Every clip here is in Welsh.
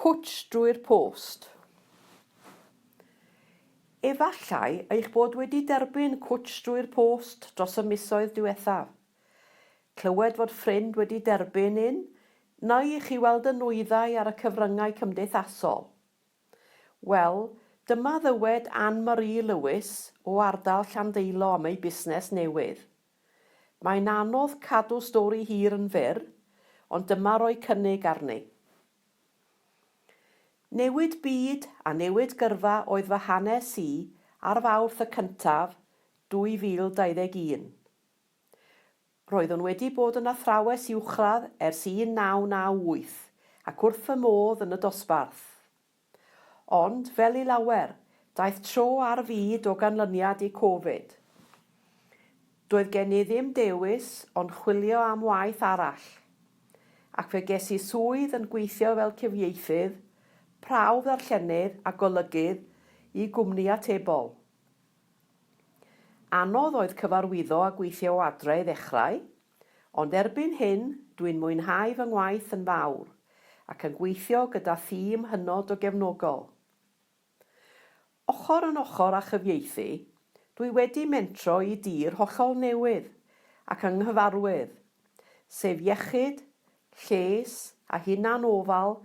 Cwtsh drwy'r post. Efallai eich bod wedi derbyn cwtsh drwy'r post dros y misoedd diwethaf. Clywed fod ffrind wedi derbyn un, neu i chi weld y nwyddau ar y cyfryngau cymdeithasol. Wel, dyma ddywed Ann Marie Lewis o ardal Llandeilo am ei busnes newydd. Mae'n anodd cadw stori hir yn fyr, ond dyma roi cynnig arni. Newid byd a newid gyrfa oedd fy hanes i ar Fawrth y cyntaf, 2021. Roeddwn wedi bod yn athrawes uwchradd ers 1998 ac wrth fy modd yn y dosbarth. Ond, fel i lawer, daeth tro ar fyd o ganlyniad i Covid. Doedd gen i ddim dewis ond chwilio am waith arall, ac fe ges i swydd yn gweithio fel cyfieithydd, prawf ddarllenydd a golygydd i gwmni atebol. Anodd oedd cyfarwyddo a gweithio o adre i ddechrau, Ond erbyn hyn, dwi'n mwynhau fy ngwaith yn fawr, ac yn gweithio gyda thîm hynod o gefnogol. Ochr yn ochr â chyfieithu, dwi wedi mentro i dir hollol newydd ac anghyfarwydd, sef iechyd, lles a hunan-ofal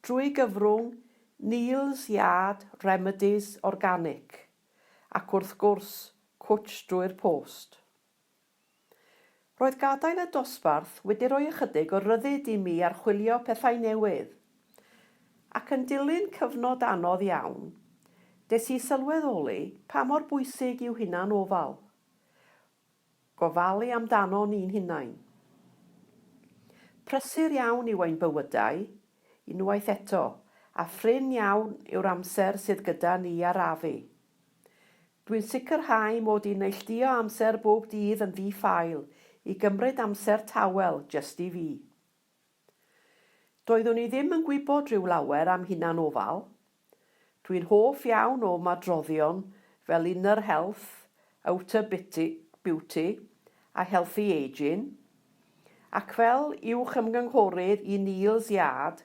drwy gyfrwng Neal's Yard Remedies Organic, ac wrth gwrs, cwtsh drwy'r post. Roedd gadael y dosbarth wedi rhoi ychydig o ryddid i mi archwilio pethau newydd. Ac yn dilyn cyfnod anodd iawn, des i sylweddoli pa mor bwysig yw hunan-ofal. Gofalu amdanon ni'n hunain. Prysur iawn yw ein bywydau, unwaith eto, a phrin iawn yw'r amser sydd gyda ni i arafu. Dwi'n sicrhau mod i'n neilltuo amser bob dydd yn ddi-ffael i gymryd amser tawel jyst i fi. Doeddwn i ddim yn gwybod rhyw lawer am hunan-ofal. Dwi'n hoff iawn o ymadroddion fel inner health, outer beauty a healthy ageing, ac fel uwch ymgynghorydd i Neal's Yard,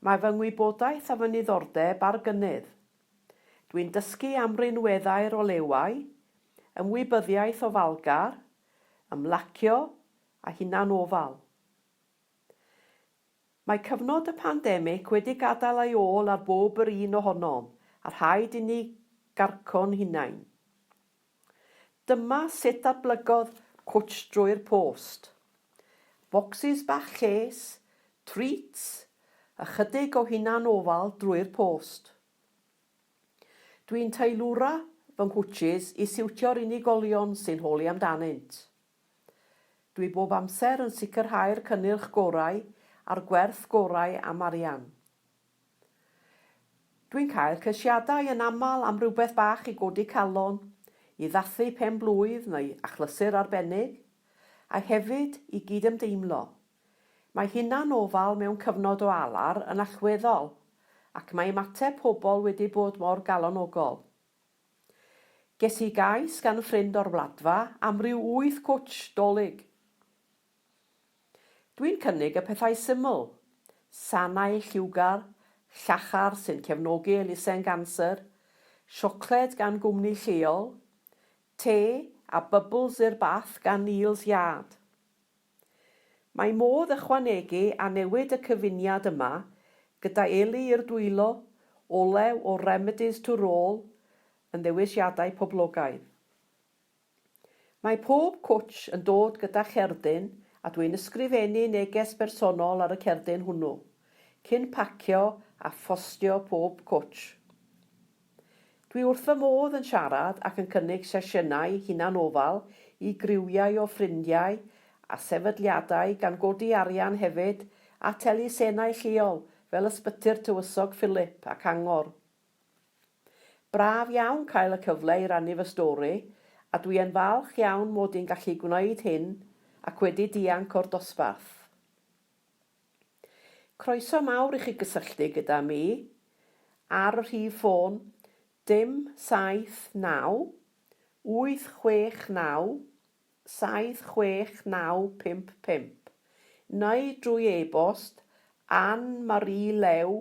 mae fy ngwybodaeth a fy niddordeb ar gynnydd. Dwi'n dysgu am rinweddau'r olewau, ymwybyddiaeth ofalgar, ymlacio a hunanofal. Mae cyfnod y pandemig wedi gadael ei ôl ar bob yr un ohonom a rhaid inni garco'n hunain. Dyma sut datblygodd Cwtsh Drwy'r Post. Bocsys bach lles, treats, ychydig o hunanofal drwy'r post. Dwi'n teilwra fy nghwtshys i siwtio'r unigolion sy'n holi amdanynt. Dwi bob amser yn sicrhau'r cynnyrch gorau a'r gwerth gorau am arian. Dwi'n cael ceisiadau yn aml am rywbeth bach i godi calon, i ddathlu pen-blwydd neu achlysur arbennig, a hefyd i gydymdeimlo. Mae hunanofal mewn cyfnod o alar yn allweddol, ac mae ymateb pobl wedi bod mor galonogol. Ges i gais gan ffrind o'r Wladfa am ryw wyth cwtsh 'Dolig. Dwi'n cynnig y pethau syml, sanau lliwgar, llachar sy'n cefnogi elusen ganser, siocled gan gwmni lleol, te a bubbles i'r bath gan Neal's Yard. Mae modd ychwanegu a newid y cyfuniad yma gyda eli i'r dwylo, olew o Remedies to Roll yn ddewisiadau poblogaidd. Mae pob cwtsh yn dod gyda cherdyn a dwi'n ysgrifennu neges bersonol ar y cerdyn hwnnw, cyn pacio a phostio pob cwtsh. Dwi wrth fy modd yn siarad ac yn cynnig sesiynau hunanofal i griwiau o ffrindiau a sefydliadau gan godi arian hefyd at elusennau lleol fel Ysbyty'r Tywysog Philip ac Angor. Braf iawn cael y cyfle i rannu fy stori a dwi yn falch iawn mod i'n gallu gwneud hyn ac wedi dianc o'r dosbarth. Croeso mawr i chi gysylltu gyda mi ar y rhif ffôn dim 7 9 8 6 9 7 6 9 5 5 neu drwy e-bost annmarielew.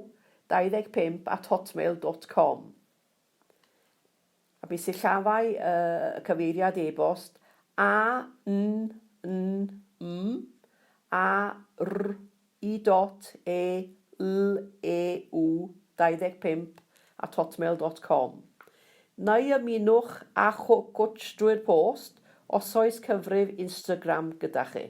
25 at hotmail dot com. A mi sillafau y cyfeiriad e-bost A N N M A R I dot E L E U 25 at hotmail dot com. Neu ymunwch â Chwtsh drwy'r post os oes cyfrif Instagram gyda chi.